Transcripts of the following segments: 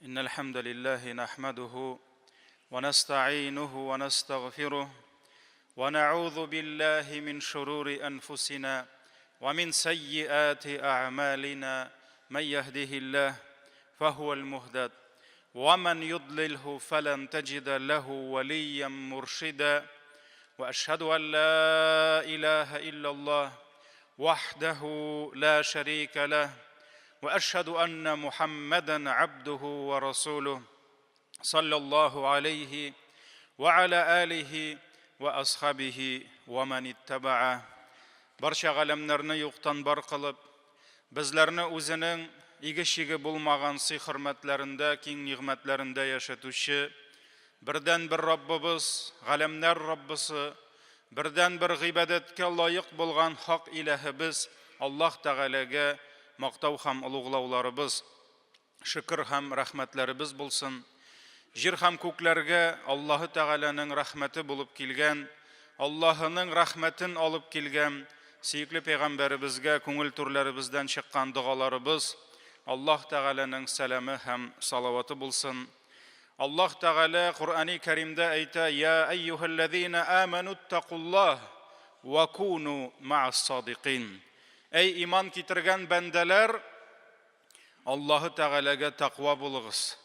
إن الحمد لله نحمده ونستعينه ونستغفره ونعوذ بالله من شرور أنفسنا ومن سيئات أعمالنا من يهده الله فهو المهتد ومن يضلله فلن تجد له وليا مرشدا واشهد ان لا اله الا الله وحده لا شريك له واشهد ان محمدا عبده ورسوله صلى الله عليه وعلى اله واصحابه ومن اتبعه Барча галәмнәрне юктан бар кылып, безләрне үзенең иге-чиге булмаган сый-хөрмәтләрендә, киң нигъмәтләрендә яшәтүче бердәнбер Раббыбыз, галәмнәр Раббысы, бердәнбер гыйбадәткә лаек булган хак иләһебез Аллаһ Тәгаләгә мактау һәм олуглауларыбыз, шөкер һәм рәхмәтләребез булсын. Җир һәм күкләргә Аллаһы Тәгаләнең рәхмәте булып килгән, Аллаһының рәхмәтен алып килгән сөекле пәйгамбәребезгә күңел түрләребездән чыккан догаларыбыз, Аллаһ Тәгаләнең сәламе һәм салаваты булсын. Аллаһ Тәгалә Коръәни Кәримдә әйтә: "Я әйюһәлләзина амануттакуллаһ ва куну ма'ас садикин." Әй иман китергән бәндәләр, Аллаһы Тәгаләгә тәкъва булыгыз.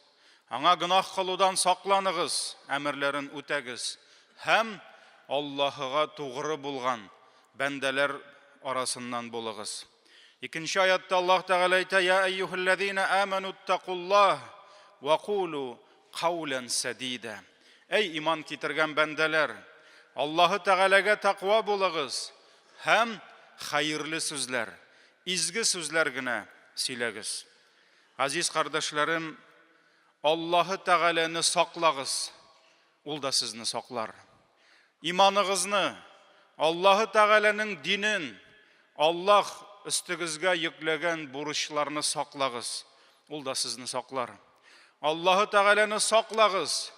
Аңа гөнаһ кылудан сакланыгыз, әмерләрен үтәгез һәм Аллаһыга тугры булган бәндәләр арасыннан булыгыз. Икенче аятта Аллаһ Тәгалә әйтә: "Я әйюһәлләзина амануттакуллаһ ва кулу каулан сәдида." Әй иман китергән бәндәләр, Аллаһы Тәгаләгә тәкъва булыгыз һәм хәерле сүзләр, изге сүзләр генә сөйләгез. Газиз кардәшләрем, Аллаһы Тәгаләне саклагыз, ул да сезне саклар. Иманыгызны, Аллаһы Тәгаләнең динен, Аллаһ өстегезгә йөкләгән бурычларны саклагыз, ул да сезне саклар. Аллаһы Тәгаләне саклагыз,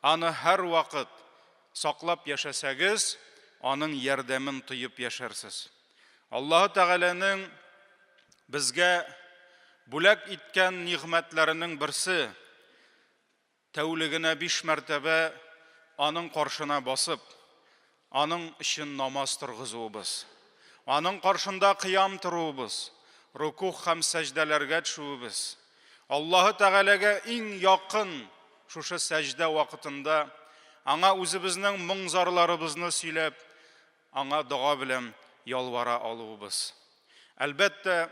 аны һәрвакыт саклап яшәсәгез, аның ярдәмен тоеп яшәрсез. Аллаһы Тәгаләнең безгә бүләк иткән нигъмәтләренең берсе, тәүлегенә биш мәртәбә аның каршына басып, аның өчен намаз торгызуыбыз, аның каршында кыям торуыбыз, рукух һәм сәҗдәләргә төшүебез. Аллаһы Тәгаләгә иң якын шушы сәҗдә вакытында аңа үзебезнең моң-зарларыбызны сөйләп, аңа дога белән ялвара алуыбыз. Әлбәттә,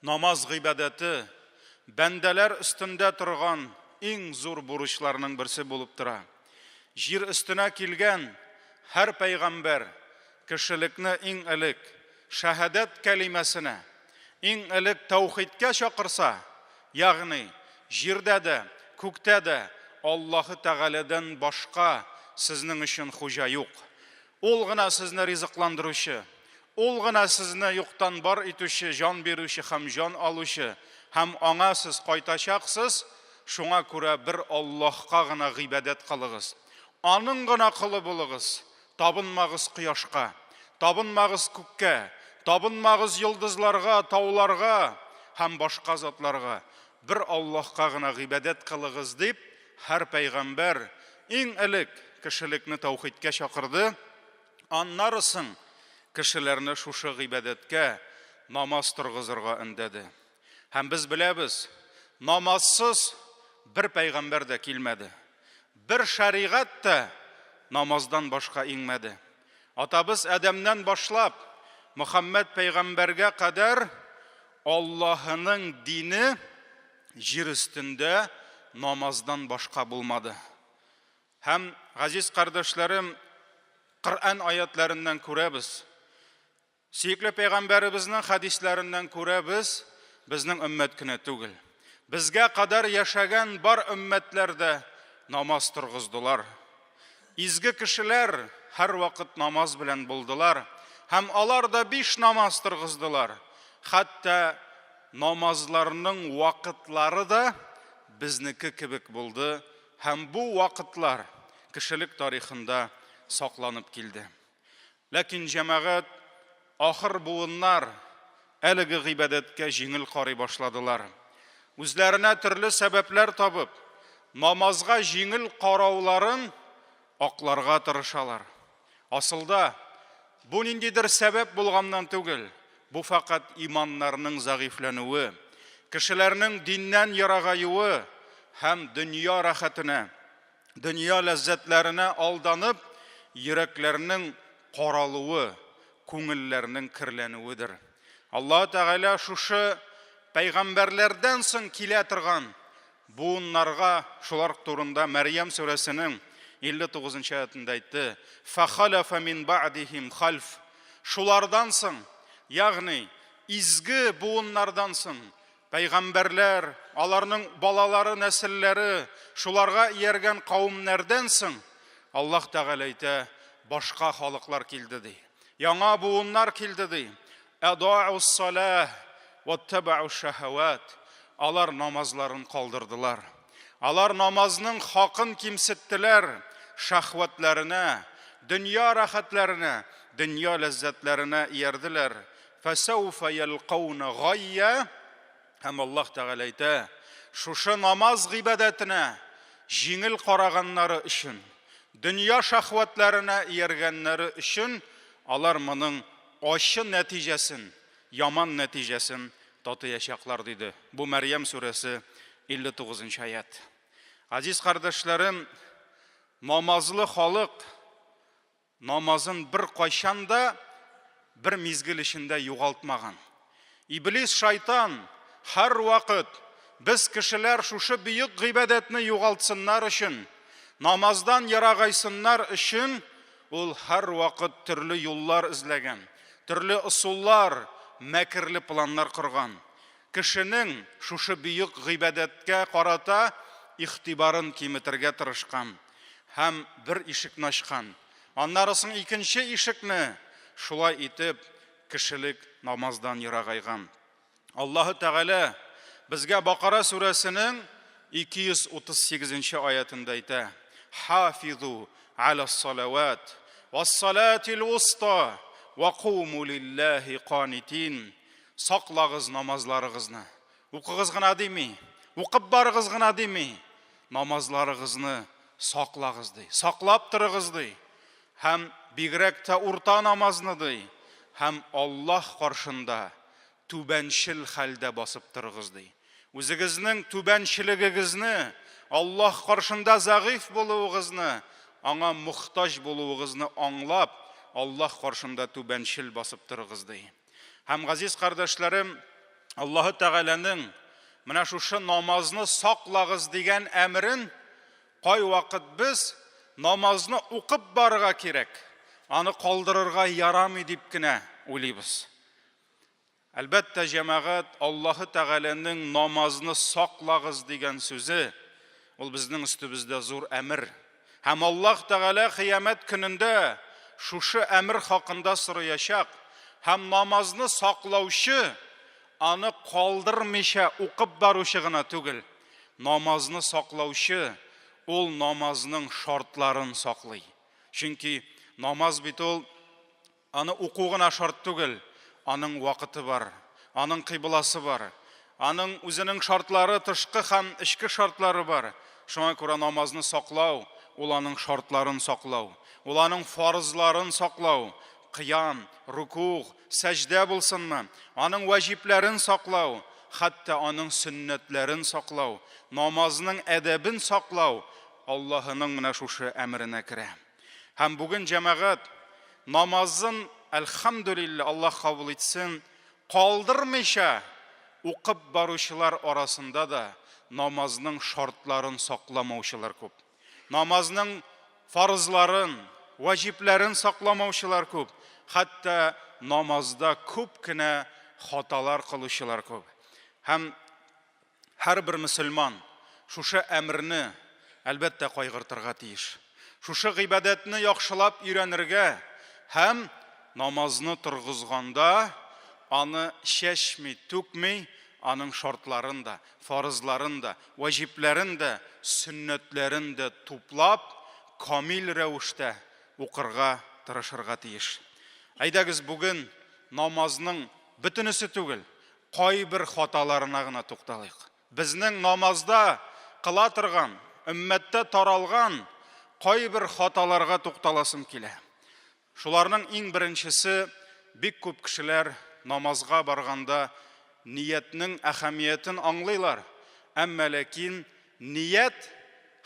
намаз гыйбадәте бәндәләр өстендә торган иң зур бурычларның берсе булып тора. Җир өстенә килгән һәр пәйгамбәр кешелекне иң элек шәһадәт кәлимәсенә, иң элек тәүхидкә чакырса, ягъни җирдә дә, күктә дә Аллаһы Тәгаләдән башка сезнең өчен хуҗа юк. Ул гына сезне ризыкландыручы, Ул гына сезне юктан бар итүче, җан бирүче һәм җан алучы, һәм Аңа сез кайтачаксыз, шуңа күрә бер Аллаһка гына гыйбадәт кылыгыз. Аның гына колы булыгыз, табынмагыз кояшка, табынмагыз күккә, табынмагыз йолдызларга, тауларга һәм башка затларга. Бер Аллаһка гына гыйбадәт кылыгыз, дип, һәр пәйгамбәр иң элек кешелекне тәүхидкә чакырды, аннары соң кешеләрне шушы гыйбадәткә, намаз торгызырга өндәде. Һәм без беләбез, намазсыз бер пәйгамбәр дә килмәде. Бер шәригать тә намаздан башка иңмәде. Атабыз Адәмнән башлап, Мөхәммәд пәйгамбәргә кадәр Аллаһының дине җир өстендә намаздан башка булмады. Һәм, газиз кардәшләрем, Коръән аятләреннән күрәбез, сөекле пәйгамбәребезнең хәдисләреннән күрәбез, безнең өммәт кенә түгел. Безгә кадәр яшәгән бар өммәтләр дә намаз торгыздылар. Изге кешеләр һәрвакыт намаз белән булдылар һәм алар да биш намаз торгыздылар. Хәтта намазларның вакытлары да безнеке кебек булды һәм бу вакытлар кешелек тарихында сакланып килде. Ләкин җәмәгать, ахыр буыннар әлеге гыйбадәткә җиңел карый башладылар. Үзләренә төрле сәбәпләр табып, намазга җиңел карауларын акларга тырышалар. Асылда, бу ниндидер сәбәп булганнан түгел, бу фәкать иманнарның зәгыйфьләнүе, кешеләрнең диннән ерагаюы һәм дөнья рәхәтенә, дөнья ләззәтләренә алданып, йөрәкләрнең каралуы, күңелләрнең керләнүедер. Аллаһы Тәгалә шушы пәйгамбәрләрдән соң килә торган буыннарга шулар турында Мәрьям сүрәсенең 59 нчы аятында әйтте: "Фахалафа мин ба'дихим хальф". Шулардан соң, ягъни изге буыннардан соң пәйгамбәрләр, аларның балалары, нәселләре, шуларга ияргән кавемнәрдән соң Аллаһ Тәгалә әйтә, башка халыклар килде ди. Яңа буыннар килде ди. Әда'ус салах ваттабау шахават. Алар намазларын калдырдылар. Алар намазның хакын кимсеттеләр, шахватларына, дөнья рәхәтләренә, дөнья ләззәтләренә иярделәр. Фәсәүфә ялкауна гайя. Һәм Аллаһ Тәгалә әйтә, шушы намаз гыйбадәтенә җиңел караганнары өчен, дөнья шәһвәтләренә ияргәннәре өчен алар моның ачы нәтиҗәсен, яман нәтиҗәсен татыячаклар, диде. Бу Мәрьям сүрәсе 59 нчы аять. Газиз кардәшләрем, намазлы халык намазын беркайчан да бер мизгел эчендә югалтмаган. Иблис шайтан һәрвакыт без кешеләр шушы бөек гыйбадәтне югалтсыннар өчен, намаздан ерагайсыннар өчен ул һәрвакыт төрле юллар эзләгән, төрле ысуллар, мәкерле планнар корган. Кешенең шушы бөек гыйбадәткә карата игътибарын киметергә тырышкан һәм бер ишекне ачкан. Аннары соң икенче ишекне, шулай итеп, кешелек намаздан ерагайган. Аллаһы Тәгалә безгә Бакара сүрәсенең 238 нче аятында әйтә: Хафизу аля-салават вас-салатил уста ва куму лиллаһи канитин. Саклагыз намазларыгызны. Укыгыз гына дими, укып барыгыз гына дими, намазларыгызны саклагыз ди. Саклап торыгыз ди. Һәм бигрәк тә урта намазны ди. Һәм Аллаһ каршында түбәнчел хәлдә басып торыгыз ди. Үзегезнең түбәнчелегегезне, Аллаһ каршында зәгыйфь булуыгызны, аңа мохтаҗ булуыгызны аңлап, Аллаһ каршында түбәнчел басып торыгыз ди. Һәм газиз кардәшләрем, Аллаһы Тәгаләнең менә шушы намазны саклагыз дигән әмерен кайвакыт без намазны укып барырга кирәк, аны калдырырга ярамый дип кенә уйлыйбыз. Әлбәттә, җәмәгать, Аллаһы Тәгаләнең намазны саклагыз дигән сүзе, ул безнең өстебездә зур әмер. Һәм Аллаһ Тәгалә кыямәт көнендә шушы әмер хакында сораячак һәм намазны саклаучы аны калдырмыйча укып баручы гына түгел, намазны саклаучы ул намазның шартларын саклый. Чөнки намаз бит ул Аны уку гына шарт түгел, аның вакыты бар, аның кыйбласы бар, аның үзенең шартлары, тышкы һәм эчке шартлары бар. Шуңа күрә намазны саклау, ул аның шартларын саклау, ул аның фарызларын саклау, кыям, рукуг, сәҗдә булсынмы, аның вәҗипләрен саклау, хәтта аның сөннәтләрен саклау, намазның әдәбен саклау Аллаһының менә шушы әмеренә керә. Һәм бүген җәмәгать намазын, әлхәмдүлилләһ, Аллаһ кабул итсен, калдырмыйча укып баручылар арасында да намазның шартларын сакламаучылар күп. Намазның фарызларын, ваҗипләрен сакламаучылар күп. Хәтта намазда күп кенә хаталар кылучылар күп. Һәм Һәрбер мөселман шушы әмерне, әлбәттә, кайгыртырга тиеш. Шушы гыйбадәтне яхшылап өйрәнергә һәм намазны торгызганда аны чәчми, түкми, аның шартларын да, фарызларын да, вәҗипләрен дә, сөннәтләрен дә туплап, камил рәвештә укырга тырышырга тиеш. Әйдәгез, бүген намазның бөтенесе түгел, Кайбер хаталарына гына тукталыйк. Безнең намазда кыла торган, өммәттә таралган кайбер хаталарга тукталасым килә. Шуларның иң беренчесе, бик күп кешеләр намазга барганда ниятнең әһәмиятен аңлыйлар, әмма ләкин ният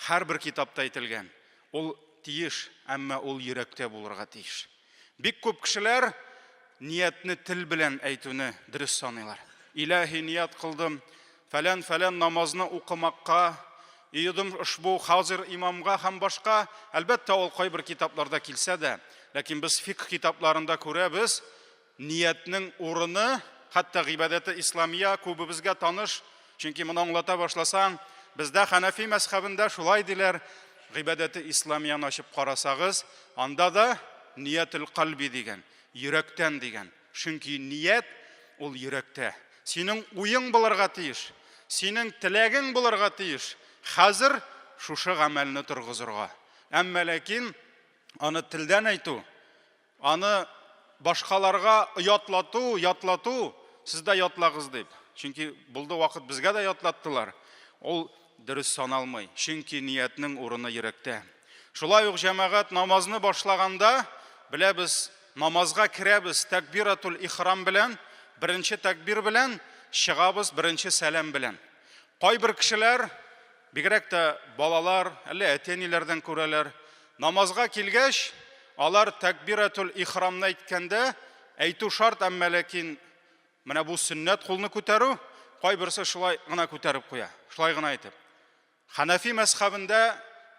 һәрбер китапта әйтелгән, ул тиеш, әмма ул йөрәктә булырга тиеш. Бик күп кешеләр ниятне тел белән әйтүне дөрес саныйлар. Илаһи ният кылдым, фәлән-фәлән намазны укымакка, иедым ошбу хазир имамга һәм башка. Әлбәттә, ул кайбер китапларда килсә дә, ләкин без фикх китапларында күрәбез, ниятнең урыны, хәтта гыйбадәте исламия күбебезгә таныш, чөнки моны аңлата башласаң, бездә хәнәфи мәзхәбендә шулай диләр, гыйбадәте исламияне ачып карасагыз, анда да ниятел кальби дигән, йөрәктән дигән. Чөнки ният ул йөрәктә. Синең уең булырга тиеш, синең теләгең булырга тиеш, хәзер шушы гамәлне торгызырга. Әмма ләкин аны телдән әйтү, Аны башкаларга оятлату, ятлату, сез дә ятлагыз дип. Чөнки булды вакыт безгә дә ятлаттылар. Ул дөрес саналмый, чөнки ниятнең урыны йөрәктә. Шулай ук җәмәгать намазны башлаганда, беләбез, намазга керәбез тәкбиратул ихрам белән, беренче тәкбир белән, чыгабыз беренче сәлам белән. Кайбер кешеләр Бигрәк тә балалар, әллә әти-әниләрдән күрәләр. Намазга килгәч, алар тәкбиратул ихрамны әйткәндә, әйтү шарт, әмма ләкин менә бу сөннәт кулны күтәрү, кайберсе шулай гына күтәреп куя, шулай гына әйтеп. Хәнәфи мәзхәбендә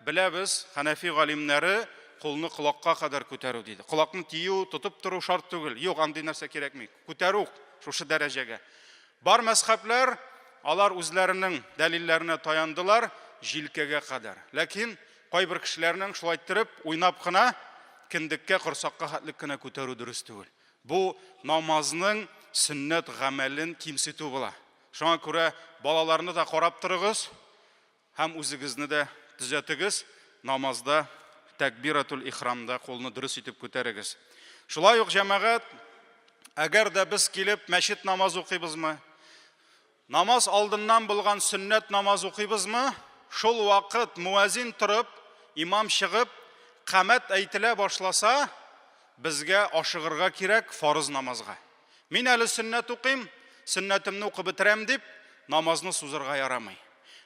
беләбез, хәнәфи галимнәре кулны колакка кадәр күтәрү диде. Колакны тию, тотып тору шарт түгел. Юк, андый нәрсә кирәкми. Күтәрү шушы дәрәҗәгә. Бар мәзхәбләр, алар үзләренең дәлилләренә таяндылар, җилкәгә кадәр. Ләкин кайбер кешеләрнең шулай иттереп, уйнап кына, кендеккә, корсакка хәтлек кенә күтәрү дөрес түгел. Бу намазның сөннәт гамәлен кимсетү була. Шуңа күрә балаларны да карап торыгыз һәм үзегезне дә төзәтегез, намазда тәкбиратул ихрамда кулны дөрес итеп күтәрегез. Шулай ук җәмәгать, әгәр дә без килеп мәчет намаз укыйбызмы, намаз алдыннан булган сөннәт намаз укыйбызмы, шул вакыт муәзин торып, имам чыгып, камәт әйтелә башласа, безгә ашыгырга кирәк фарыз намазга. Мин әле сөннәт укыйм, сөннәтемне укып бетерәм дип, намазны сузырга ярамый.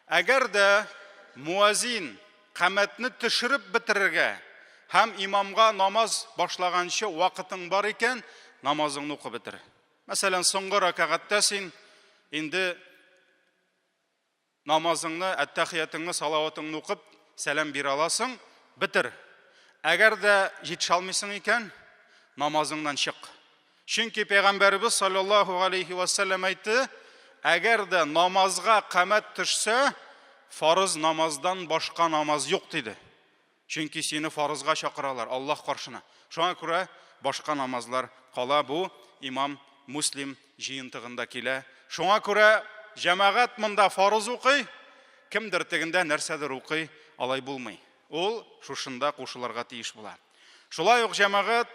Әгәр дә муазин камәтне төшереп бетерергә һәм имамга намаз башлаганчы вакытың бар икән, намазыңны укып бетер. Мәсәлән, соңгы рәкәгатьтә син инде Намазыңны, әттәхиятыңны, салаватыңны укып, сәлам бирә аласың, бетер. Әгәр дә җитешә алмыйсың икән, намазыңнан чык. Чөнки пәйгамбәребез саллаллаһу алейхи ва сәлләм әйтте, әгәр дә намазга камәт төшсә, фарыз намаздан башка намаз юк диде. Чөнки сине фарызга чакыралар, Аллаһ каршына. Шуңа күрә башка намазлар кала. Бу имам Муслим җыентыгында килә. Шуңа күрә җәмәгать монда фарыз укый, кемдер тегендә нәрсәдер укый, алай булмый. Ул шушында кушылырга тиеш була. Шулай ук җәмәгать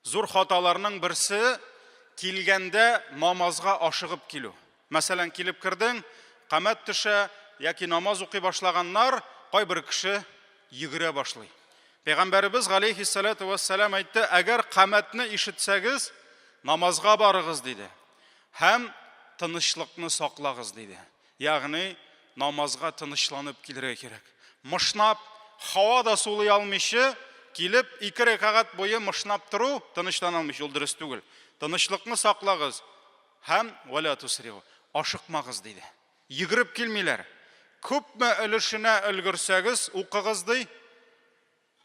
зур хаталарның берсе килгәндә намазга ашыгып килү. Мәсәлән, килеп кердең, камәт төшә яки намаз укый башлаганнар, кайбер кеше йөгерә башлый. Пәйгамбәребез галәйһиссәләтү вәссәлам әйтте, әгәр камәтне ишетсәгез, намазга барыгыз диде. Һәм тынычлыкны саклагыз диде. Ягъни намазга тынычланып килергә кирәк. Мышнап, һава да сулый алмыйча, килеп ике рәкәгать буе мышнап тору, тынычлана алмыйча, ул дөрес түгел. Тынычлыкны саклагыз, Һәм вәлә тусригу, ашыкмагыз, диде. Йөгереп килмиләр. Күпме өлешенә өлгерсәгез, укыгыз, ди,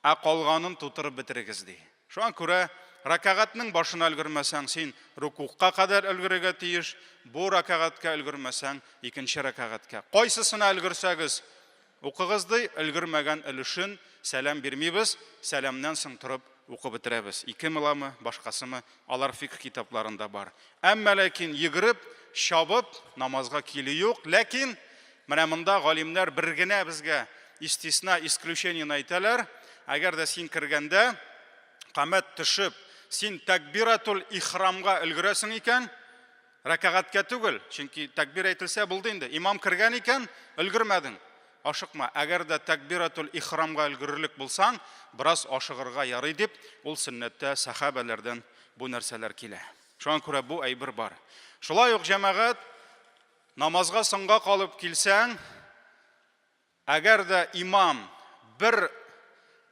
ә калганын тутырып бетерегез, ди. Шуңа күрә рәкәгатьнең башына өлгермәсәң, син рукугка кадәр өлгерергә тиеш, бу рәкәгатькә өлгермәсәң, икенче рәкәгатькә. Кайсысына өлгерсәгез, Укыгыз, ди, өлгермәгән өлешен сәлам бирмибез, сәламнән соң торып укып бетерәбез. Ике мыламы, башкасымы, алар фикх китапларында бар. Әмма ләкин йөгереп, чабып намазга килү юк. Ләкин менә монда галимнәр бер генә безгә истисна, исключениене әйтәләр. Әгәр дә син кергәндә камәт төшеп, син тәкбиратул ихрамга өлгерәсең икән, Рәкәгатькә түгел, чөнки тәкбир әйтелсә булды инде. Имам кергән икән, өлгермәдең. Ашыкма. Әгәр дә тәкбиратул ихрамга өлгерерлек булсаң, бераз ашыгырга ярый дип, ул сөннәттә сәхабәләрдән бу нәрсәләр килә. Шуңа күрә бу әйбер бар. Шулай ук җәмәгать намазга соңга калып килсәң, Әгәр дә имам бер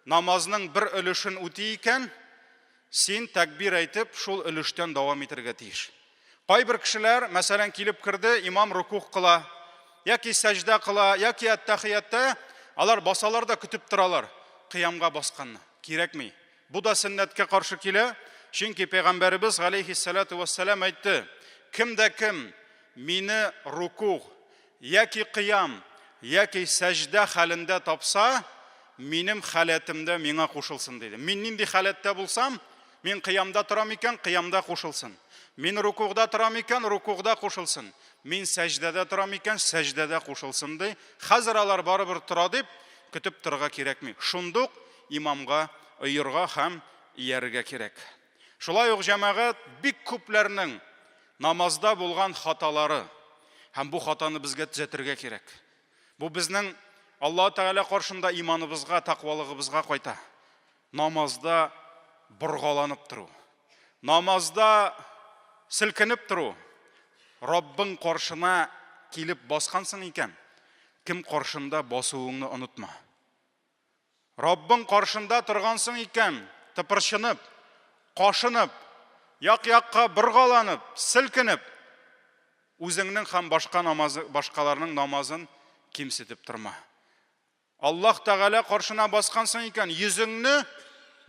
намазның бер өлешен үти икән, син тәкбир әйтеп, шул өлештән дәвам итәргә тиеш. Кайбер кешеләр, мәсәлән, килеп керде, имам рукух кыла, яки сәҗдә кыла, яки әттәхияттә, алар басалар да көтеп торалар кыямга басканны. Кирәкми. Бу да сөннәткә каршы килә, чөнки пәйгамбәребез галәйһиссәлату вәссәлам әйтте: Кем дә кем мине рукуг яки кыям, яки сәҗдә хәлендә тапса, минем халәтемдә миңа кушылсын, диде. Мин нинди халәттә булсам, мин кыямда торам икән, кыямда кушылсын. Мин рукугда торам икән, рукугда кушылсын. Мин сәҗдәдә торам икән, сәҗдәдә кушылсын, ди. Хәзер алар барыбер тора дип, көтеп торырга кирәкми. Шундук имамга оерга һәм иярергә кирәк. Шулай ук җәмәгать бик күпләрнең намазда булган хаталары һәм бу хатаны безгә төзәтергә кирәк. Бу безнең Аллаһ Тәгалә каршында иманыбызга, тәкъвалыгыбызга кайта. Намазда боргаланып тору. Намазда селкенеп тору. Раббың каршына килеп баскансың икән, кем каршында басуыңны онытма. Раббың каршында торгансың икән, тыпырчынып, кашынып, як-якка боргаланып, селкенеп, үзеңнең һәм башка намазы, башкаларның намазын кимсетеп торма. Аллаһ Тәгалә каршына баскансың икән, йөзеңне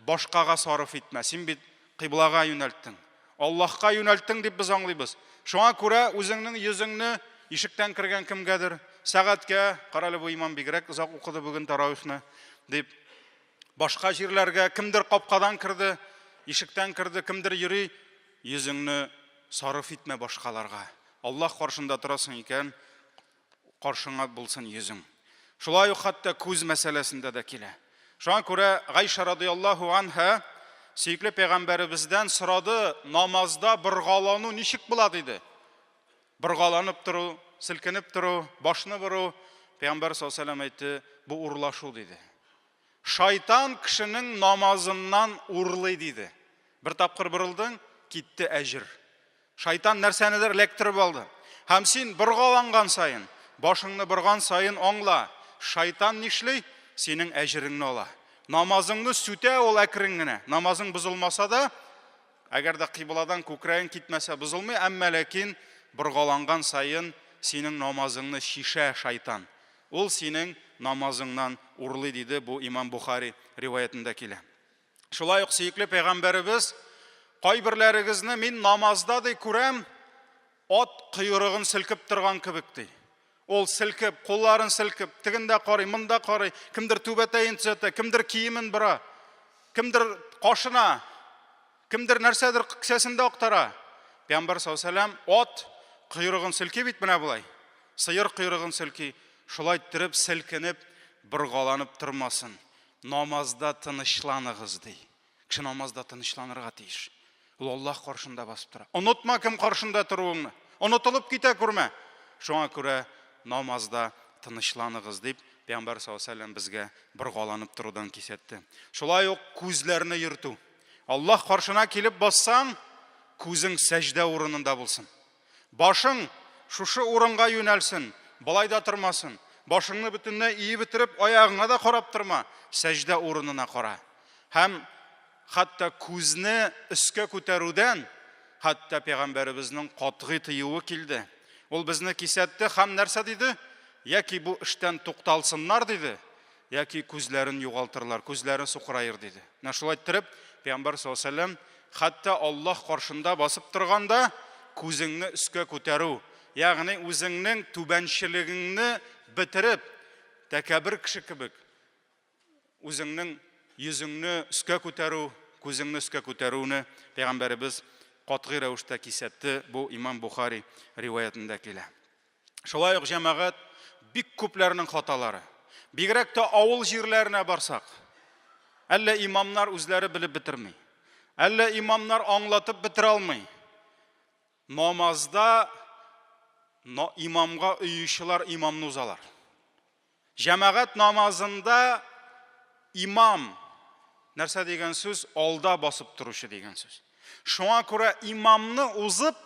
башкага сарыф итмә. Син бит кыйблага юнәлттең. Аллаһка юнәлттең дип без аңлыйбыз. Шуңа күрә үзеңнең йөзеңне ишектән кергән кемгәдер, сәгатькә, карале бу имам бигрәк озак укыды бүген таравихны, дип, башка җирләргә, кемдер капкадан керде, ишектән керде, кемдер йөри, йөзеңне сарыф итмә башкаларга. Аллаһ каршында торасың икән, каршыңа булсын йөзең. Шулай ук хәтта күз мәсьәләсендә дә килә. Шуңа күрә Гайша радияллаһу анха сөекле пәйгамбәребездән сорады, намазда боргалану ничек була диде. Боргаланып тору, селкенеп тору, башны бору. Пәйгамбәр саллаллаһу алейһи әйтте, бу урлашу диде. Шайтан кешенең намазыннан урлый диде. Бер тапкыр борылдың, китте әҗер. Шайтан нәрсәнедер эләктереп алды. Һәм син боргаланган саен, башыңны борган саен аңла, шайтан нишли? Синең әҗереңне ала. Намазыңны сүтә ул әкрен генә. Намазың бозылмаса да, әгәр дә кыйбладан күкрәгең китмәсә бозылмый, әмма ләкин боргаланган саен синең намазыңны шишә шайтан. Ул синең намазыңнан урлый, диде, бу имам Бухари риваятендә килә. Шулай ук сөекле пәйгамбәребез кайберләрегезне мин намазда ди күрәм, ат койрыгын селкеп торган кебек ди. Ул селкеп, кулларын селкеп, тегендә карый, монда карый, кемдер түбәтәен төзәтә, кемдер киемен бора, кемдер кашына, кемдер нәрсәдер кесәсендә актара. Пәйгамбәр саллаллаһу алейһи вәсәлләм ат койрыгын селки бит менә болай. Сыер койрыгын селки, шулай иттереп селкенеп, боргаланып тормасын. Намазда тынычланыгыз, ди. Кеше намазда тынычланырга тиеш. Ул Аллаһ каршында басып тора. Онытма кем каршында торуыңны. Онытылып китә күрмә. Шуңа күрә намазда тынычланыгыз дип Пәйгамбәр саллаллаһу алейһи вәсәлләм безгә боргаланып торудан кисәтте. Шулай ук күзләрне йөртү. Аллаһ каршына килеп бассаң, күзең сәҗдә урынында булсын. Башың шушы урынга юнәлсен, болай да тормасын. Башыңны бөтенләй иеп бетереп, аягыңа да карап торма, сәҗдә урынына кара. Һәм хәтта күзне өскә күтәрүдән хәтта пәйгамбәребезнең катгый тыюы килде. Ул безне кисәтте һәм нәрсә диде? Яки бу эштән тукталсыннар диде, яки күзләрен югалтырлар, күзләрен сукыраер диде. Менә шулай иттереп, Пәйгамбәр саллаллаһу алейһи вәсәлләм хәтта Аллаһ каршында басып торганда күзеңне өскә күтәрү, ягъни үзеңнең түбәнчелегеңне бетереп, тәкәббер кеше кебек үзеңнең йөзеңне өскә күтәрү, күзеңне өскә күтәрүне Пәйгамбәребез катгый рәвештә кисәтте. Бу Имам Бухари риваятендә килә. Шулай ук җәмәгать бик күпләрнең хаталары. Бигрәк тә авыл җирләренә барсак, әллә имамнар үзләре белеп бетерми, әллә имамнар аңлатып бетерә алмый. Намазда имамга оючылар имамны узалар. Җәмәгать намазында имам нәрсә дигән сүз? Алда басып торучы дигән сүз. Шуңа күрә имамны узып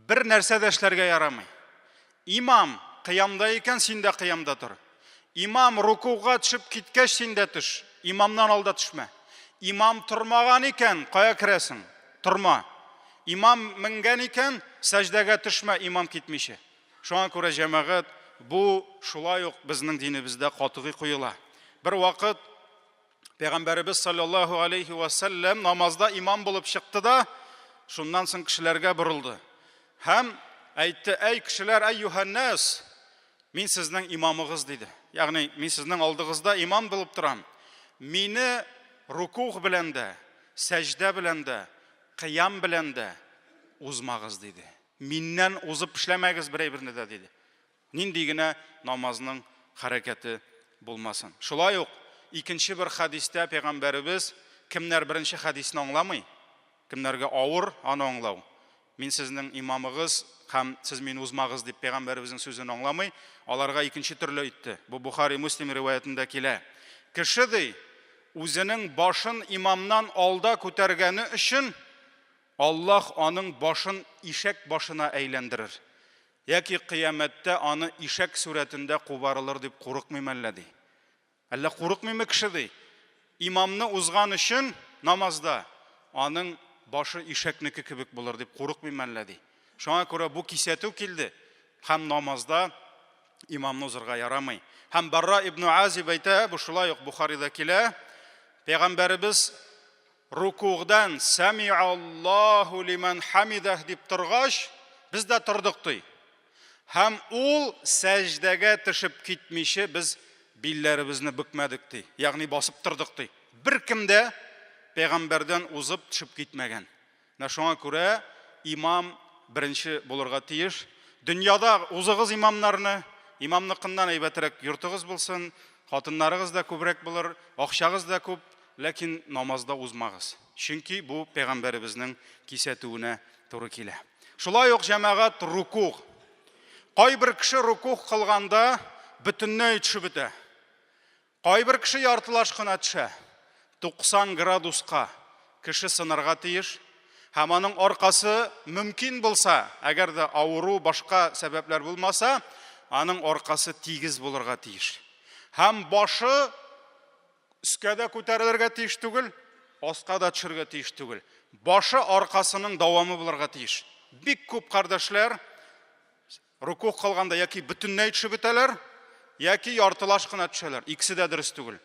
бер нәрсә дә эшләргә ярамый. Имам кыямда икән, син дә кыямда тор. Имам рукуга төшеп киткәч, син дә төш. Имамнан алда төшмә. Имам тормаган икән, кая керәсең? Торма. Имам менгән икән, сәҗдәгә төшмә, имам китмичә. Шуңа күрә, җәмәгать, бу шулай ук безнең динебездә катгый куела. Бер вакыт Пәйгамбәребез саллаллаһу алейхи ва сәлләм намазда имам булып чыкты да, шуннан соң кешеләргә борылды. Һәм әйтте: "Әй кешеләр, әй юһаннас, мин сезнең имамыгыз", диде. Ягъни мин сезнең алдыгызда имам булып торам. Мине рукуг белән дә, сәҗдә белән дә, кыям белән дә узмагыз, диде. Миннән узып эшләмәгез бер әйберне дә, диде. Нинди генә намазның хәрәкәте булмасын. Шулай ук икенче бер хәдистә пәйгамбәребез, кемнәр беренче хәдисне аңламый, кемнәргә авыр аны аңлау, мин сезнең имамыгыз һәм сез мине узмагыз дип пәйгамбәребезнең сүзен аңламый, аларга икенче төрле әйтте. Бу Бухари Муслим риваятендә килә. Кеше ди, үзенең башын имамнан алда күтәргәне өчен Аллаһ аның башын ишәк башына әйләндерер. Яки кыямәттә аны ишәк сурәтендә кубарылыр дип курыкмыйм әллә, ди. Әллә курыкмыймы кеше, ди. Имамны узган өчен намазда аның башы ишәкнеке кебек булыр дип курыкмыйм әллә, ди. Шуңа күрә бу кисәтү килде һәм намазда имамны узырга ярамый. Һәм Барра ибн Азиб әйтә, бу шулай ук Бухарида килә, Пәйгамбәребез Рукугдан Сәмиаллаһу лиман хамидах дип торгач, без дә тордык ди. Һәм ул сәҗдәгә төшеп китмичә без билләребезне бөкмәдек ди. Ягъни басып тордык ди. Беркем дә пәйгамбәрдән узып төшеп китмәгән. Менә шуңа күрә имам беренче булырга тиеш. Дөньяда узыгыз имамнарны, имамныкыннан әйбәтрәк йортыгыз булсын, хатыннарыгыз да күбрәк булыр, акчагыз да күп, ләкин намазда узмагыз. Чөнки бу пәйгамбәребезнең кисәтүенә туры килә. Шулай ук җәмәгать рукуг. Кайбер кеше рукуг кылганда бөтенләй төшеп бетә. Кайбер кеше яртылаш кына төшә. 90 градуска кеше сынырга тиеш. Һәм аның аркасы мөмкин булса, әгәр дә авыру башка сәбәпләр булмаса, аның аркасы тигез булырга тиеш. Һәм башы өскә дә күтәрелергә тиеш түгел, аска да төшергә тиеш түгел. Башы аркасының дәвамы булырга тиеш. Бик күп кардәшләр Рукуг кылганда яки бөтенләй төшеп бетәләр, яки яртылаш кына төшәләр. Икесе дә дөрес түгел.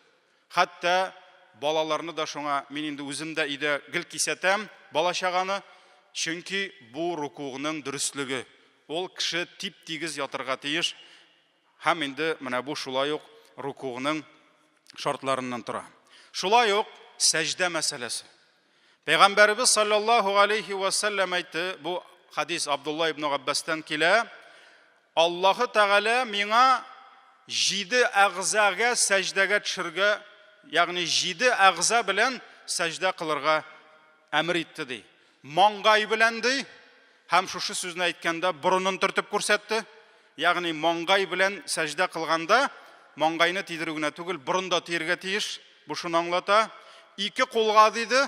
Хәтта балаларны да шуңа мин инде үзем дә өйдә гел кисәтәм бала-чаганы, чөнки бу рукугның дөреслеге. Ул кеше тип-тигез ятырга тиеш. Һәм инде менә бу шулай ук рукугның шартларыннан тора. Шулай ук сәҗдә мәсьәләсе. Пәйгамбәребез саллаллаһу алейхи ва сәлләм әйтте, бу хадис Абдулла ибн Габбастан килә. Аллаһы Тәгалә миңа җиде әгъзага сәҗдәгә төшергә, ягъни җиде әгъза белән сәҗдә кылырга әмер итте ди. Маңгай белән ди, һәм шушы сүзне әйткәндә борынын төртеп күрсәтте. Ягъни маңгай белән сәҗдә кылганда маңгайны тидерү генә түгел, борын да тиергә тиеш. Бу шуны аңлата. Ике кулга диде,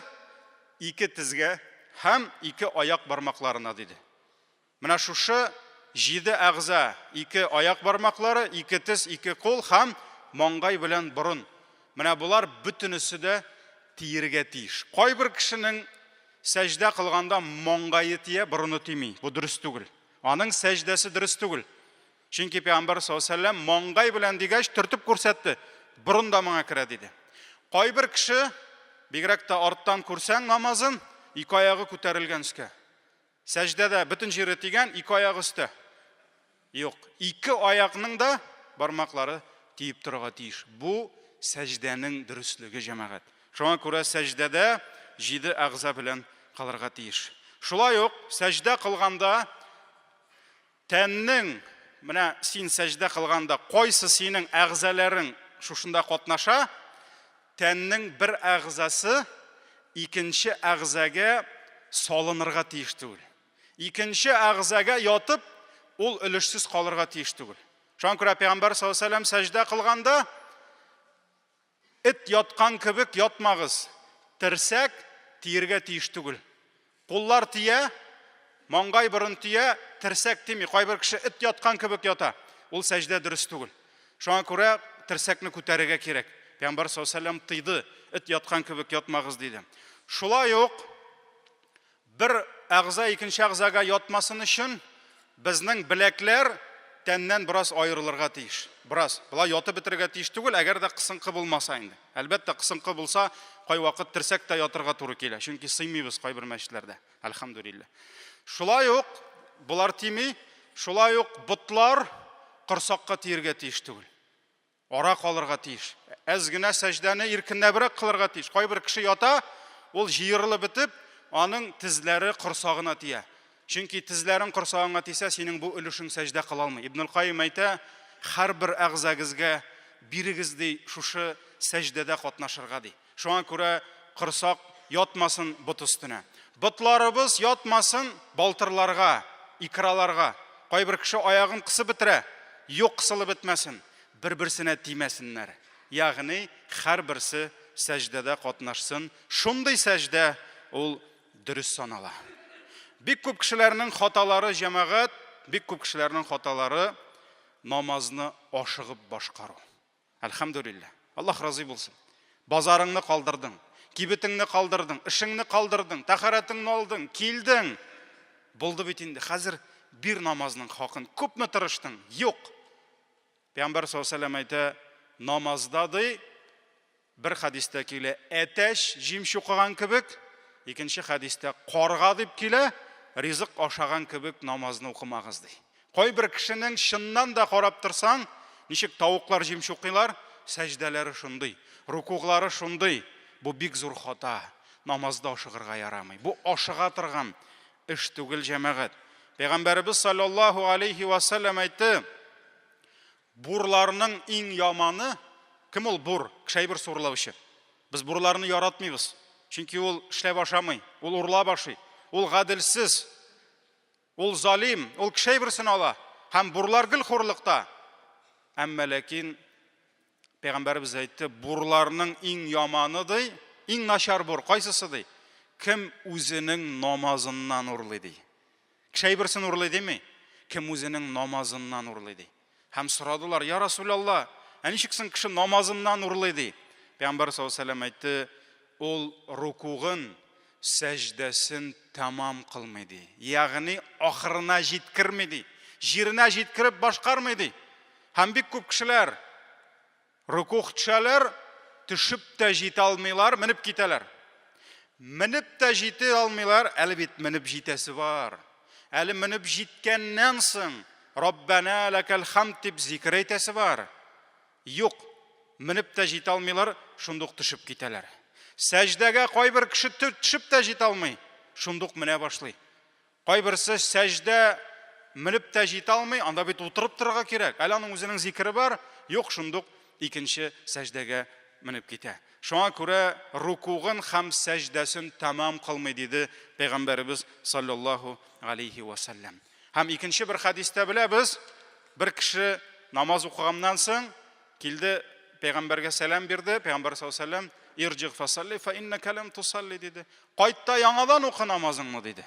ике тезгә һәм ике аяк бармакларына диде. Менә шушы җиде әгъза, ике аяк бармаклары, ике тез, ике кул һәм маңгай белән борын. Менә болар бөтенесе дә тиергә тиеш. Кайбер кешенең сәҗдә кылганда маңгае тия, борыны тими. Бу дөрес түгел. Аның сәҗдәсе дөрес түгел. Чөнки Пәйгамбәр саллаллаһу алейһи вәсәлләм маңгай белән дигәч, төртеп күрсәтте. Борын да моңа керә диде. Кайбер кеше, бигрәк тә арттан күрсәң намазын, ике аягы күтәрелгән өскә. Сәҗдәдә бөтен җире тигән, ике аягы өстә. Юк, ике аякның да бармаклары тиеп торырга тиеш. Бу сәҗдәнең дөреслеге, җәмәгать. Шуңа күрә сәҗдәдә җиде әгъза белән кылырга тиеш. Шулай ук сәҗдә кылганда тәннең, менә син сәҗдә кылганда кайсы синең әгъзаларың шушында катнаша, тәннең бер әгъзасы икенче әгъзага салынырга тиеш түгел. Икенче әгъзага ятып, ул өлешсез калырга тиеш түгел. Шуңа күрә Пәйгамбәр саллаллаһу алейһи вәсәлләм сәҗдә кылганда эт яткан кебек ятмагыз. Терсәк тиергә тиеш түгел. Куллар тия, маңгай борын тия, терсәк тими. Кайбер кеше эт яткан кебек ята. Ул сәҗдә дөрес түгел. Шуңа күрә терсәкне күтәрергә кирәк. Пәйгамбәр саллаллаһу алейһи вәсәлләм тыйды, эт яткан кебек ятмагыз диде. Шулай ук Бер әгъза икенче әгъзага ятмасын өчен безнең беләкләр тәннән бераз аерылырга тиеш. Бераз. Болай ятып бетерергә тиеш түгел, әгәр дә кысынкы булмаса инде. Әлбәттә, кысынкы булса, кайвакыт терсәк тә ятырга туры килә, чөнки сыймыйбыз кайбер мәчетләрдә. Әлхәмдүлилләһ. Шулай ук болар тими, шулай ук ботлар корсакка тиергә тиеш түгел. Ара калырга тиеш. Әз генә сәҗдәне иркенләбрәк кылырга тиеш. Кайбер кеше ята, ул җыерылып бетеп, аның тезләре корсагына тия. Чөнки тезләрең корсагыңа тисә, синең бу өлешең сәҗдә кыла алмый. Ибнул Кайим әйтә, һәрбер әгъзагызга бирегез ди, шушы сәҗдәдә катнашырга ди. Шуңа күрә корсак ятмасын бот өстенә. Ботларыбыз ятмасын балтырларга, икраларга. Кайбер кеше аягын кысып бетерә. Юк, кысылып бетмәсен. Бер-берсенә тимәсеннәр. Ягъни һәрберсе сәҗдәдә катнашсын. Шундый сәҗдә ул дөрес санала. Бик күп кешеләрнең хаталары, җәмәгать, бик күп кешеләрнең хаталары намазны ашыгып башкару. Әлхәмдүлилләһ. Аллаһ разый булсын. Базарыңны калдырдың, кибетеңне калдырдың, эшеңне калдырдың, тәһарәтеңне алдың, килдең. Булды бит инде. Хәзер бир намазның хакын. Күпме тырыштың? Юк. Пәйгамбәр саллаллаһу алейһи вәсәлләм әйтә, намазда ди, бер хәдистә килә, әтәч җим чукыган кебек, икенче хәдистә карга дип килә, ризык ашаган кебек намазны укымагыз ди. Кайбер кешенең чыннан да карап торсаң, ничек тавыклар җим чукыйлар, сәҗдәләре шундый, рукуглары шундый. Бу бик зур хата. Намазда ашыгырга ярамый. Бу ашыга торган эш түгел, җәмәгать. Пәйгамбәребез саллаллаһу алейхи ва саллям әйтте, бурларның иң яманы, кем ул бур? Кеше әйбер сурлаучы. Без бурларны яратмыйбыз. Чөнки ул эшләп ашамый, ул урлап ашый, ул гаделсез. Ул залим, ул кеше әйберсен ала һәм бурлар гел хурлыкта. Әмма ләкин пәйгамбәребез әйтте, бурларның иң яманы ди, иң начар бур кайсысы ди? Кем үзенең намазыннан урлый ди. Кеше әйберсен урлый дими, кем үзенең намазыннан урлый ди. Һәм сорадылар, Я Расулалла, ә ничек соң кеше намазыннан урлый ди? Пәйгамбәр саллаллаһу алейһи вәсәлләм әйтте, ул рукугын, сәҗдәсен тәмам кылмый ди. Ягъни ахырына җиткерми ди. Җиренә җиткереп башкармый ди. Һәм бик күп кешеләр Рукух төшәләр, төшеп тә җитә алмыйлар, менеп китәләр. Менеп тә җитә алмыйлар, әле бит менеп җитәсе бар. Әле менеп җиткәннән соң, Раббана ләкәл хамд дип зикер әйтәсе бар. Юк, менеп тә җитә алмыйлар, шундук төшеп китәләр. Сәҗдәгә кайбер кеше төшеп тә җитә алмый, шундук менә башлый. Кайберсе сәҗдә менеп тә җитә алмый, анда бит утырып торырга кирәк. Әле аның үзенең зикере бар, юк, шундук икенче сәҗдәгә менеп китә. Шуңа күрә рукугын һәм сәҗдәсен тәмам кылмый, диде Пәйгамбәребез саллаллаһу алейхи ва сәлләм. Һәм икенче бер хәдистә беләбез, бер кеше намаз укыганнан соң килде, пәйгамбәргә сәлам бирде, пәйгамбәр саллаллаһу алейһи ва сәлләм, ирҗиг фасалли фа иннәкә ләм тусалли диде. Кайт та яңадан укы намазыңны, диде.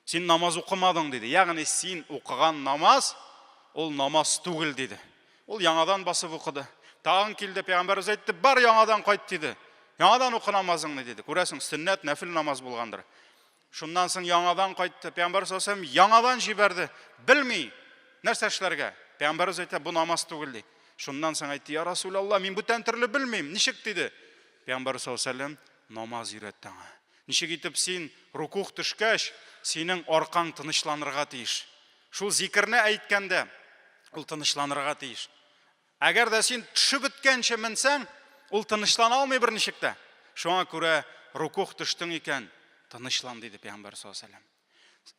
Син намаз укымадың, диде. Ягъни син укыган намаз ул намаз түгел, диде. Ул яңадан басып укыды. Тагын килде, пәйгамбәребез әйтте, бар яңадан кайт, диде. Яңадан укы намазыңны, диде. Күрәсең, сөннәт, нәфил намаз булгандыр. Шуннан соң яңадан кайтты. Пәйгамбәр саллаллаһу алейһи яңадан җибәрде. Белми, нәрсә эшләргә. Пәйгамбәребез әйтә, бу намаз түгел, ди. Шуннан соң әйтте, я Расулалла, мин бүтән төрле белмим. Ничек, диде. Пәйгамбәр саллаллаһу алейһи намаз өйрәтте аңа. Ничек итеп син рукух төшкәч, синең аркаң тынычланырга тиеш. Шул зикерне әйткәндә, ул тынычланырга тиеш. Әгәр дә син төшеп беткәнче менсәң, ул тынычлана алмый берничек тә. Шуңа күрә рукух төштең икән, тынычлан, диде Пәйгамбәр саллаллаһу алейһи ва сәлләм.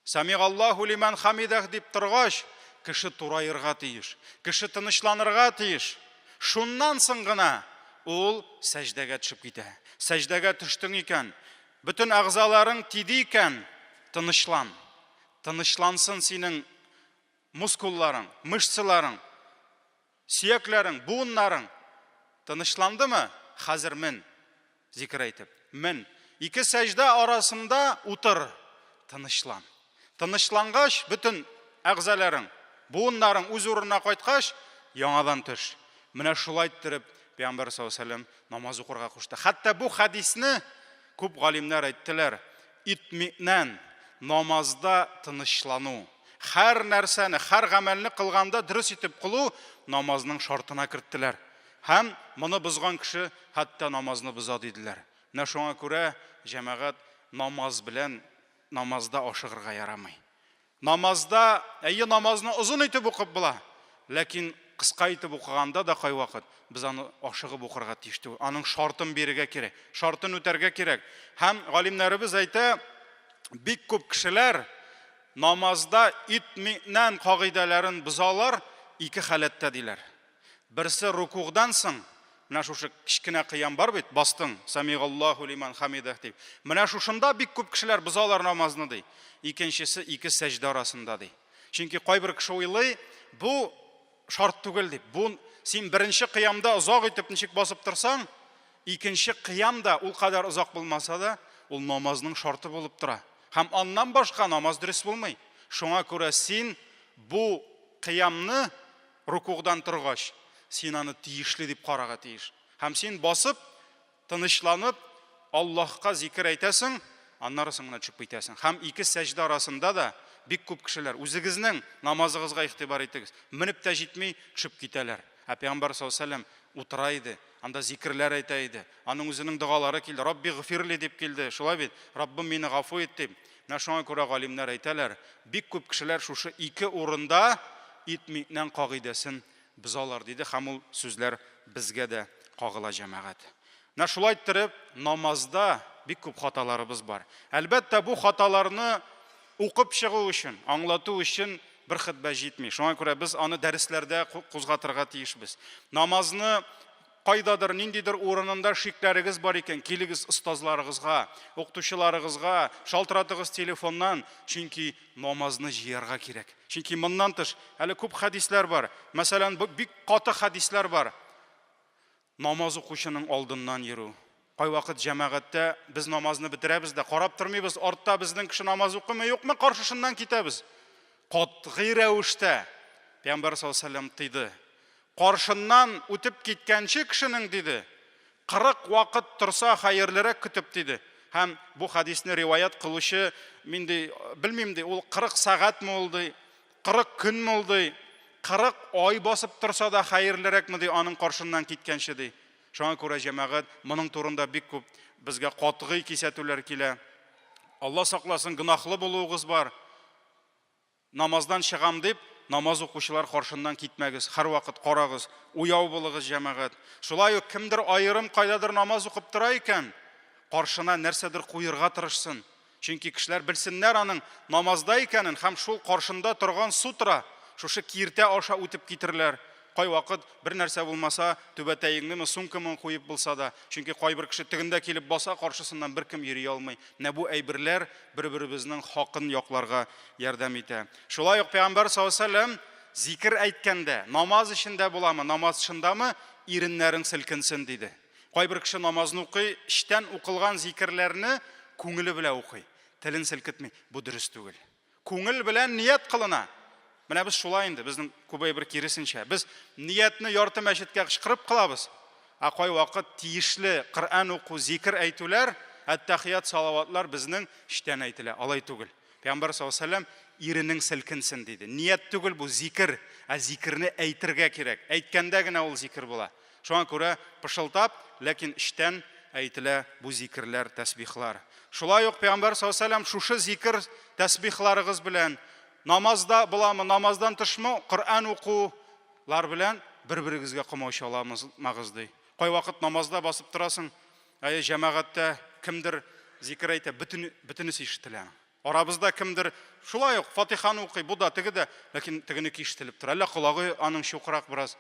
Самигаллаһу лиман хамидах дип торгач, кеше тураерга тиеш, кеше тынычланырга тиеш. Шуннан соң гына ул сәҗдәгә төшеп китә. Сәҗдәгә төштең икән, бөтен әгъзаларың тиде икән, тынычлан. Тынычлансын синең мускулларың, мышцаларың, сөякләрең, буыннарың. Тынычландымы? Хәзер мен. Зикер әйтеп. Мен. Ике сәҗдә арасында утыр. Тынычлан. Тынычлангач, бөтен әгъзаларың, буыннарың үз урынына кайткач, яңадан төш. Менә шулай иттереп Пәйгамбәр саллаллаһу алейһи вәсәлләм намаз укырга кушты. Хәтта бу хәдисне күп галимнәр әйттеләр. Итминан, намазда тынычлану. Һәр нәрсәне, һәр гамәлне кылганда дөрес итеп кылу намазның шартына керттеләр. Һәм моны бозган кеше хәтта намазны боза диделәр. Менә шуңа күрә, җәмәгать, намаз белән намазда ашыгырга ярамый. Намазда, әйе, намазны озын итеп укып була, ләкин кыска итеп укыганда да кайвакыт без аны ашыгып укырга тиеш түгел. Аның шартын бирергә кирәк, шартын үтәргә кирәк. Һәм галимнәребез әйтә, бик күп кешеләр намазда итминан кагыйдәләрен бозалар ике халәттә диләр. Берсе рукугдан соң, менә шушы кечкенә кыям бар бит, бастың, самигаллаһу лиман хамидах дип. Менә шушында бик күп кешеләр бозалар намазны ди. Икенчесе ике сәҗдә арасында ди. Чөнки кайбер кеше уйлый, бу шарт түгел дип. Бу син беренче кыямда озак итеп ничек басып торсаң, икенче кыям да ул кадәр озак булмаса да, ул намазның шарты булып тора. Һәм аннан башка намаз дөрес булмый. Шуңа күрә син бу кыямны Рукугдан торгач, син аны тиешле дип карарга тиеш. Һәм син басып, тынычланып, Аллаһка зикер әйтәсең, аннары соң гына төшеп китәсең. Һәм ике сәҗдә арасында да бик күп кешеләр, үзегезнең намазыгызга игътибар итегез, менеп тә җитми, төшеп китәләр. Ә Пәйгамбәр саллаллаһу алейһи ва сәлләм утыра иде, анда зикерләр әйтә иде. Аның үзенең догалары килде, Рабби гфирли дип килде, шулай бит? Раббым мине гафу ит дип. Менә шуңа күрә галимнәр әйтәләр, бик күп кешеләр шушы ике урында итминан кагыйдәсен бозалар, диде һәм ул сүзләр безгә дә кагыла, җәмәгать. Менә шулай иттереп, намазда бик күп хаталарыбыз бар. Әлбәттә, бу хаталарны укып чыгу өчен, аңлату өчен бер хөтбә җитми. Шуңа күрә без аны дәресләрдә кузгатырга тиешбез. Намазны Кайдадыр, ниндидер урынында шикләрегез бар икән, килегез остазларыгызга, укытучыларыгызга, шалтыратыгыз телефоннан, чөнки намазны җыярга кирәк. Чөнки моннан тыш, әле күп хәдисләр бар. Мәсәлән, бик каты хәдисләр бар. Намаз укучының алдыннан йөрү. Кайвакыт җәмәгатьтә без намазны бетерәбез дә, карап тормыйбыз, артта безнең кеше намаз укымый, юкмы, каршышыннан китәбез. Катгый рәвештә Пәйгамбәр саллаллаһу алейһи ва сәлләм тыйды. Каршыннан үтеп киткәнче кешенең, диде, 40 вакыт торса хәерлерәк көтеп, диде. Һәм бу хәдисне риваять кылучы, мин ди, белмим ди, ул 40 сәгатьме ул ди, 40 көнме ул ди, 40 ай басып торса да хәерлерәкме ди, аның каршыннан киткәнче ди. Шуңа күрә, җәмәгать, моның турында бик күп безгә катгый кисәтүләр килә. Алла сакласын, гөнаһлы булуыгыз бар. Намаздан чыгам дип, намаз укучылар каршыннан китмәгез, һәрвакыт карагыз, уяу булыгыз, җәмәгать. Шулай ук кемдер аерым кайдадыр намаз укып тора икән, каршына нәрсәдер куерга тырышсын. Чөнки кешеләр белсеннәр аның намазда икәнен һәм шул каршында торган сутра, шушы киртә аша үтеп китерләр. Кайвакыт бер нәрсә булмаса, түбәтәеңнеме, сумкамын куеп булса да, чөнки кайбер кеше тегендә килеп баса, каршысыннан беркем йөри алмый. Менә бу әйберләр бер-беребезнең хакын якларга ярдәм итә. Шулай ук Пәйгамбәр саллаллаһу алейһи ва сәлләм зикер әйткәндә, намаз эчендә буламы, намаз тышындамы, иреннәрең селкенсен диде. Кайбер кеше намазны укый, эчтән укылган зикерләрне күңеле белән укый, телен селкетми. Бу дөрес түгел. Күңел белән ният кылына. Менә без шулай инде, безнең күп әйбер киресенчә. Без ниятне ярты мәчеткә кычкырып кылабыз, ә кайвакыт тиешле Коръән уку, зикер әйтүләр, әттәхият, салаватлар безнең эчтән әйтелә. Алай түгел. Пәйгамбәр саллаллаһу алейһи ва сәлләм иренең селкенсен диде. Ният түгел бу, зикер, ә зикерне әйтергә кирәк. Әйткәндә генә ул зикер була. Шуңа күрә пышылдап, ләкин эчтән әйтелә бу зикерләр, тәсбихлар. Шулай ук Пәйгамбәр саллаллаһу алейһи ва сәлләм шушы зикер, тәсбихларыгыз белән намазда буламы, намаздан тышмы, Коръән укулар белән бер-берегезгә комаучаламагыз ди. Кайвакыт намазда басып торасың, әйе, җәмәгатьтә кемдер зикер әйтә, бөтен бөтенесе ишетелә. Арабызда кемдер шулай ук Фатиханы укый, бу да, теге дә, ләкин тегенеке ишетелеп тора. Әллә колагы аның чукрак бераз.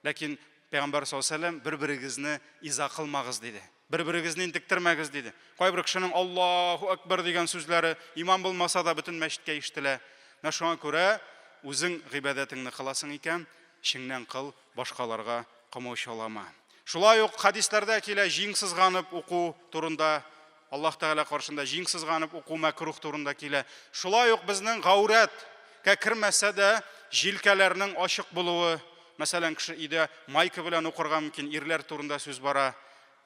Ләкин Пәйгамбәр саллаллаһу алейһи ва сәлләм бер-берегезне иза кылмагыз диде. Бер-берегезне интектермәгез, диде. Кайбер кешенең Аллаһу әкбәр дигән сүзләре имам булмаса да бөтен мәчеткә ишетелә. Менә шуңа күрә үзең гыйбадәтеңне кыласың икән, эчеңнән кыл, башкаларга комаучалама. Шулай ук хәдисләрдә килә җиң сызганып уку турында, Аллаһ Тәгалә каршында җиң сызганып уку мәкрух турында килә. Шулай ук безнең гаурәткә кермәсә дә, җилкәләрнең ачык булуы, мәсәлән, кеше өйдә майка белән укырга мөмкин, ирләр турында сүз бара.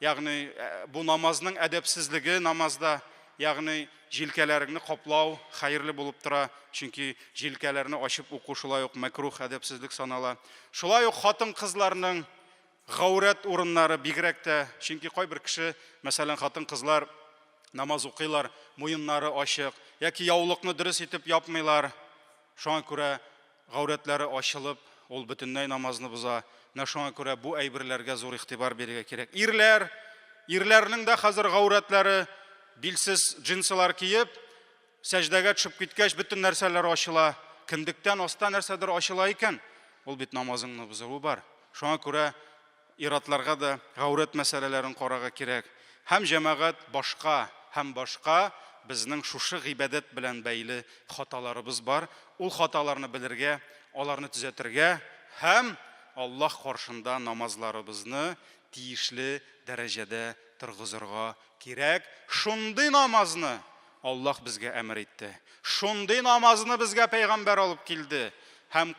Ягъни бу намазның әдәпсезлеге намазда, ягъни җилкәләреңне каплау хәерле булып тора, чөнки җилкәләрне ачып уку шулай ук мәкрух, әдәпсезлек санала. Шулай ук хатын-кызларның гаурәт урыннары бигрәк тә, чөнки кайбер кеше, мәсәлән, хатын-кызлар намаз укыйлар, муеннары ачык, яки яулыкны дөрес итеп япмыйлар. Шуңа күрә гаурәтләре ачылып, ул бөтенләй намазны боза. Менә шуңа күрә бу әйберләргә зур игътибар бирергә кирәк. Ирләр, ирләрнең дә хәзер гаурәтләре билсез джинсылар киеп, сәҗдәгә төшеп киткәч, бөтен нәрсәләр ачыла. Кендектән аста нәрсәдер ачыла икән, ул бит намазыңны бозуы бар. Шуңа күрә ир-атларга да гаурәт мәсьәләләрен карарга кирәк. Һәм җәмәгать башка һәм башка безнең шушы гыйбадәт белән бәйле хаталарыбыз бар. Ул хаталарны белергә, аларны төзәтергә һәм Аллаһ каршында намазларыбызны тиешле дәрәҗәдә торгызырга кирәк. Шундый намазны Аллаһ безгә әмер итте. Шундый намазны безгә пәйгамбәр алып килде. Һәм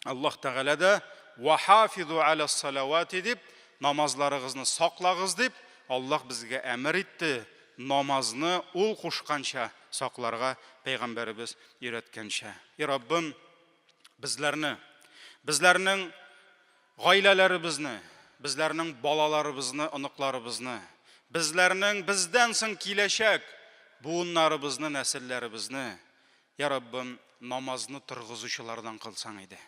Аллаһ Тәгалә дә «Вахафизу аля салавати» дип, намазларыгызны саклагыз дип, Аллаһ безгә әмер итте, намазны ул кушканча сакларга, пәйгамбәребез өйрәткәнчә. И Раббым, безләрне, безләрнең гаиләләребезне, безләрнең балаларыбызны, оныкларыбызны, безләрнең бездән соң киләчәк буыннарыбызны, нәселләребезне Я Раббым, намазны торгызучылардан кылсаң иде.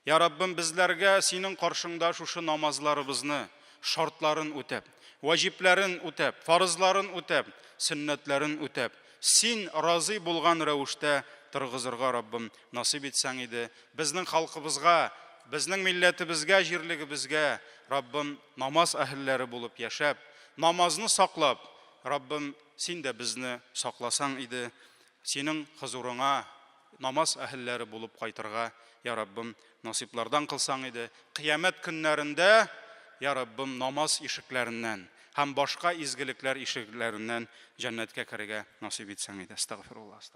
Я Раббым, безләргә синең каршыңда шушы намазларыбызны, шартларын үтәп, ваҗипләрен үтәп, фарызларын үтәп, сөннәтләрен үтәп, син разый булган рәвештә торгызырга, Раббым, насыйп итсәң иде. Безнең халкыбызга, безнең милләтебезгә, җирлегебезгә, Раббым, намаз әһелләре булып яшәп, намазны саклап, Раббым, син дә безне сакласаң иде. Синең хозурыңа намаз әһелләре булып кайтырга, я Раббым, насыйплардан кылсаң иде. Кыямәт көннәрендә, я Раббым, намаз ишекләреннән һәм башка изгелекләр ишекләреннән җәннәткә керергә насыйп итсәң иде. Әстәгъфируллаһ.